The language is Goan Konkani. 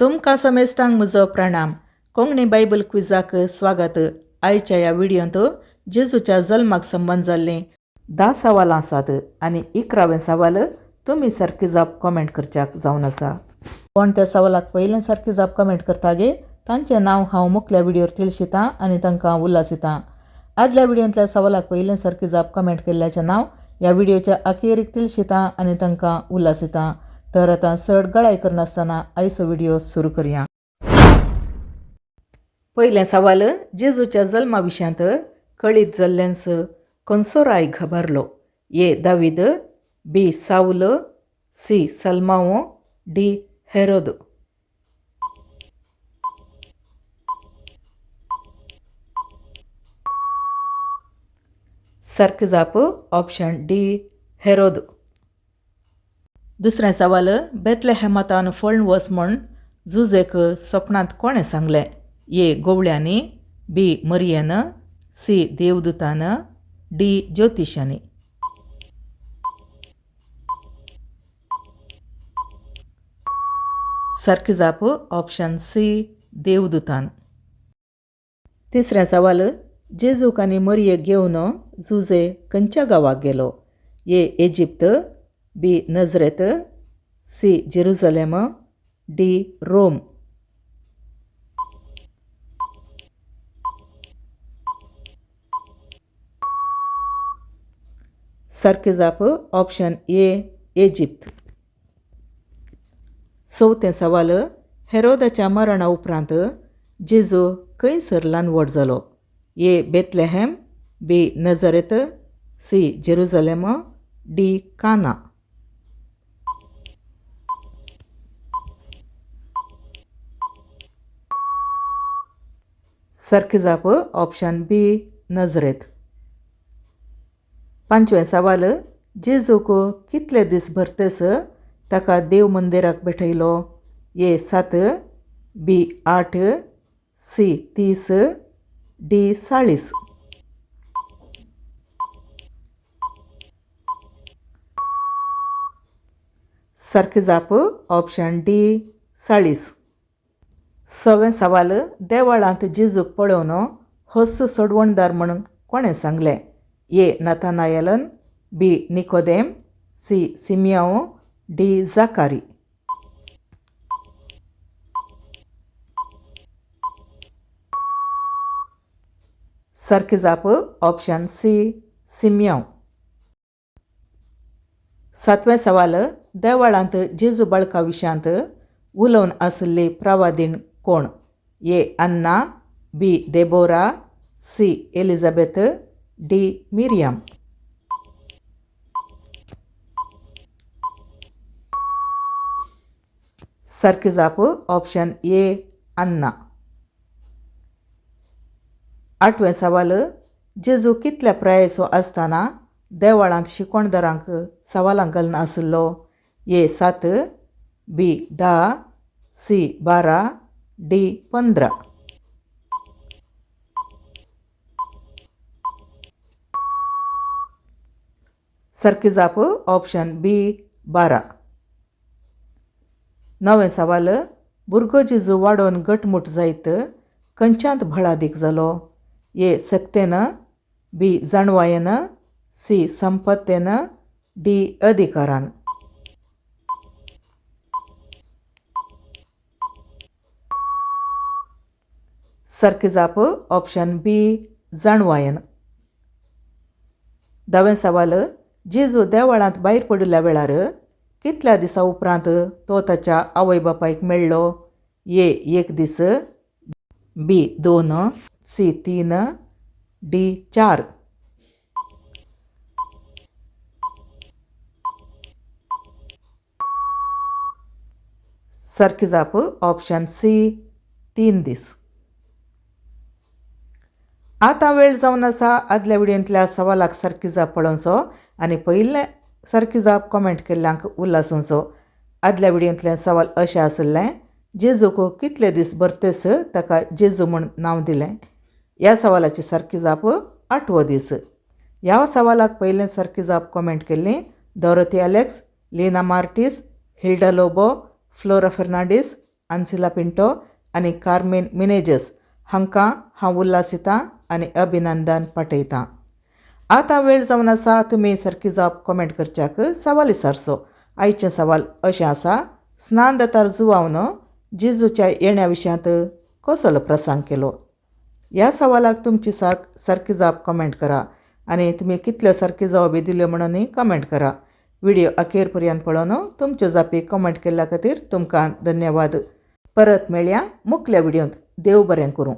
तुमकां समेस्तांक म्हजो प्रणाम. कोंकणी बायबल क्विजाक स्वागत. आयच्या ह्या व्हिडियोंत जेजूच्या जल्माक संबंद जाल्लीं 10 सवालां आसात आनी 11वें सवाल तुमी सारकी जाप कॉमेंट करच्याक जावन आसा. कोण त्या सवालाक पयलें सारकी जाप कॉमेंट करता गे तांचें नांव हांव मुखल्या व्हिडियोर तिळशितां आनी तांकां उल्हासितां. आदल्या व्हिडियोंतल्या सवालाक पयलें सारकी जाप कॉमेंट केल्ल्याचें नांव ह्या व्हिडियोच्या अखेरीक तिळशितां आनी तांकां उल्हासितां. तर आतां चड गळाय करनासतना आयचो व्हिडियो सुरू करया. पयलें सवाल, जेजूच्या जल्मा विशयांत कळीत जाल्ल्यान्स खंयचो राय घाबरलो? ए दावीद, बी सावल, सी सलमाओ, डी हेरोद. सारकी जाप ऑप्शन डी हेरोद. दुसरें सवाल, बेतलेहॅमांतान फळण वच म्हूण जुजेक सपनांत कोणें सांगलें? ए गोवळ्यांनी, बी मरियन, सी देवदूतान, डी ज्योतिशांनी. सारकी जाप ऑप्शन सी देवदूतान. तिसरें सवाल, जेजूक आनी मरियेक घेवन जुजे खंयच्या गांवाक गेलो? A Egypt, B Nazareth, C Jerusalem, D Rome. सारकी जाप ऑप्शन ए इजिप्त. चवथें सवाल, हेरोदाच्या मरणा उपरांत जेजू खंयसर ल्हान व्हड जालो? A Bethlehem, B Nazareth, C Jerusalem, D Cana. सारकी जाप ऑप्शन बी नजरेत. पांचवें सवाल, जेजूक कितले दीस भरतेस ताका देव मंदिराक भेटयलो? ए 7, बी 8, सी 30, डी 40. सारकी जाप ऑप्शन डी 40. सवें सवाल, देवळांत जेजूक पळोवन होच सोडवणदार म्हणून कोणें सांगलें? ए नथानायलन, बी निकोदेम, सी सिमियांव, डी जाकारी. सारकी जाप ऑप्शन सी सिमियांव. सातवें सवाल, देवळांत जेजू बाळका विशयांत उलोवन आशिल्ली प्रवादीण कोण? A Anna, B Deborah, C Elizabeth, D Miriam. सारकी जाप ऑप्शन ए अन्ना. आठवें सवाल, जेजू कितल्या प्रायेचो आसतना देवळांत शिकवणदारांक सवालां घालून आशिल्लो? ए 7, बी 10, सी 12, डी 15. सारकी जाप ऑप्शन बी 12. नवें सवाल, भुरगो जेजू वाडोवन घटमूट जायत खंयच्यांत बळादीक जालो? ए सक्तेन, बी जाणवायेन, सी संपत्तेन, डी अधिकारान. सारकी जाप ऑप्शन बी जाणवायेन. धावें सवाल, जेजू देवळांत भायर पडिल्ल्या वेळार कितल्या दिसा उपरांत तो ताच्या आवय बापायक मेळ्ळो? ए 1 दीस, बी 2, सी 3, डी 4. सारकी जाप ऑप्शन सी 3 दीस. आतां वेळ जावन आसा आदल्या व्हिडियोंतल्या सवालाक सारकी जाप पळोवचो आनी पयलें सारकी जाप कॉमेंट केल्ल्यांक उल्हासोवचो. आदल्या व्हिडियोंतलें सवाल अशें आशिल्लें, जेजूक कितले दीस भरतेस ताका जेजू म्हूण नांव दिलें? ह्या सवालाची सारकी जाप 8वो दीस. ह्या सवालाक पयलें सारकी जाप कॉमेंट केल्ली Dorothy Alex, Leena Martis, Hilda Lobo, Flora Fernandes, आन्सिला Pinto आनी कार्मेन मिनेजस हांकां हांव उल्हासितां आनी अभिनंदन पाठयतां. आतां वेळ जावन आसा तुमी सारकी जाप कमेंट करच्याक सवाल विचारचो. आयचें सवाल अशें आसा, स्नान दातार जुवावन जेजूच्या येण्या विशयांत कसलो प्रसंग केलो? ह्या सवालाक तुमची सारकी जाप कमेंट करा आनी तुमी कितल्यो सारकी जापो दिल्यो म्हणूनय कमेंट करा. व्हिडियो अखेर पर्यंत पळोवन तुमच्यो जापी कमेंट केल्ल्या खातीर तुमकां धन्यवाद. परत मेळया मुखल्या व्हिडियोंत. देव बरें करूं.